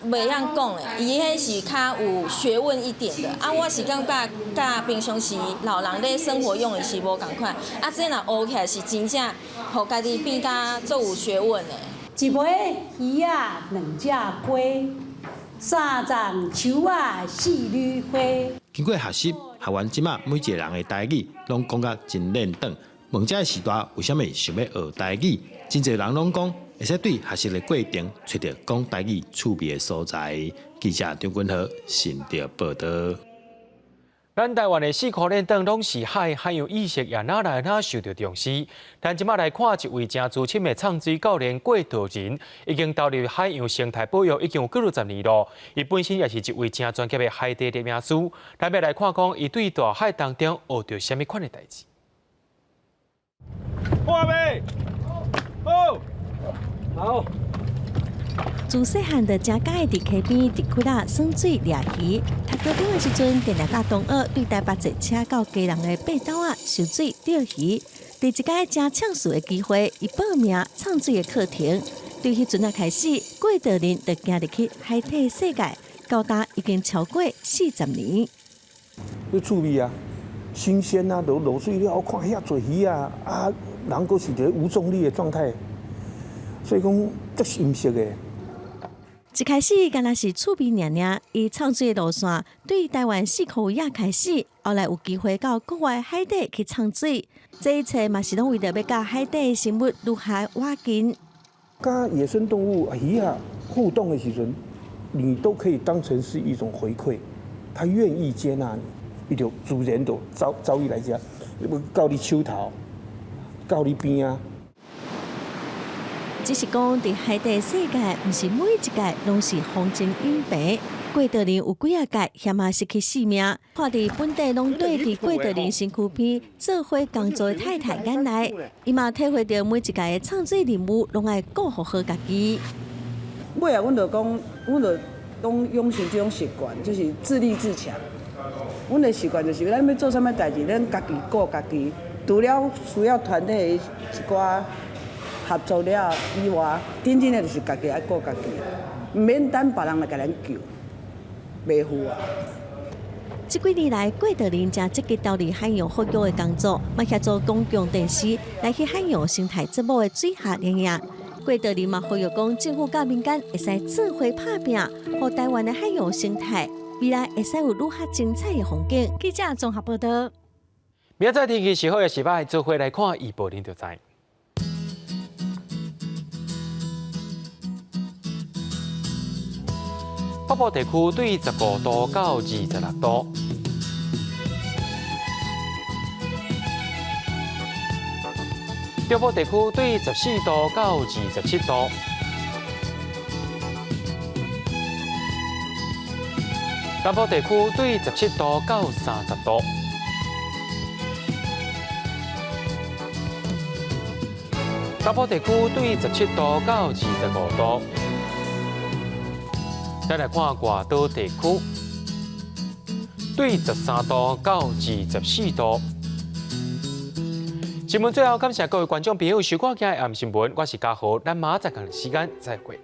袂曉講的，伊彼是較有學問一點的。啊，我是感覺佮平常時老人咧生活用的是無仝款。啊，這若學起來是真正，予家己變甲足有學問的。
一尾魚仔兩隻雞，三叢樹仔四縷花。
經過學習，學員這馬每一個人的台語攏講甲真輪轉。問這个時代為啥物想欲學台語？真濟人攏講會使對學習的過程揣著講台語趣味的所在。記者張君豪新竹報導。
咱台灣的四箍輪轉攏是海，海洋意識也愈來愈受著重視。咱這馬來看一位誠資深的藏水教練郭道仁，已經投入海洋生態保育已經有幾若十年囉。伊本身也是一位誠專業的海底攝影師。咱欲來看講，伊對大海當中學著啥物款的代誌。
破未？好，好。
自細漢就誠佮意佇溪邊佇窟仔耍水掠魚。讀高中的時陣，定定佮同學對台北坐車到基隆的爬斗仔游水釣魚。佇一擺誠暢順的機會，伊報名藏水的課程。對彼陣仔開始，郭道仁就行入去海底世界，到今已經超過40年。
有趣味啊，新鮮啊，落落水了後看遐濟魚啊，啊，人閣是佇咧無重力的狀態，所以講足新鮮的。
一開始敢若是趣味爾爾，伊藏水的路線對台灣四箍圍仔開始，後來有機會到國外海底去藏水，這一切嘛是攏為著欲佮海底的生物愈較倚近。
佮野生動物魚仔互動的時陣，你都可以當成是一種回饋，他願意接納你，伊就自然就走走伊來遮，到你手頭，到你邊仔。
只是講，佇海底世界，毋是每一屆攏是風靜雲平。郭道仁有幾仔屆險仔失去性命，看佇本地攏綴佇郭道仁身軀邊做伙工作的太太眼內，伊嘛體會著每一屆的藏水任務攏愛顧予好家己。
尾仔，阮就講，阮就攏養成這種習慣，就是自立自強。阮的習慣就是，咱欲做啥物代誌，咱家己顧家己。除了需要團體的一寡合作了以外，真正的就是家己愛顧家己，毋免等別人來共咱救，袂赴啊。
這幾年來，郭道仁誠積極投入海洋復育的工作，嘛協助公共電視來去海洋生態節目的水下攝影。郭道仁嘛呼籲講，政府佮民間會使做伙拍拚，予台灣的海洋生態未來會使有愈較精彩的風景。記者綜合報導。
明仔載天氣是好抑是䆀，做伙來看預報恁就知。北部地區對15度到26度，中部地區對14度到27度，南部地區對17度到30度，東部地區對17度到25度。再來看外島地區，對13度到24度。新聞最後，感謝各位觀眾朋友收看今日暗新聞，我是嘉豪，咱明仔載仝時間再會。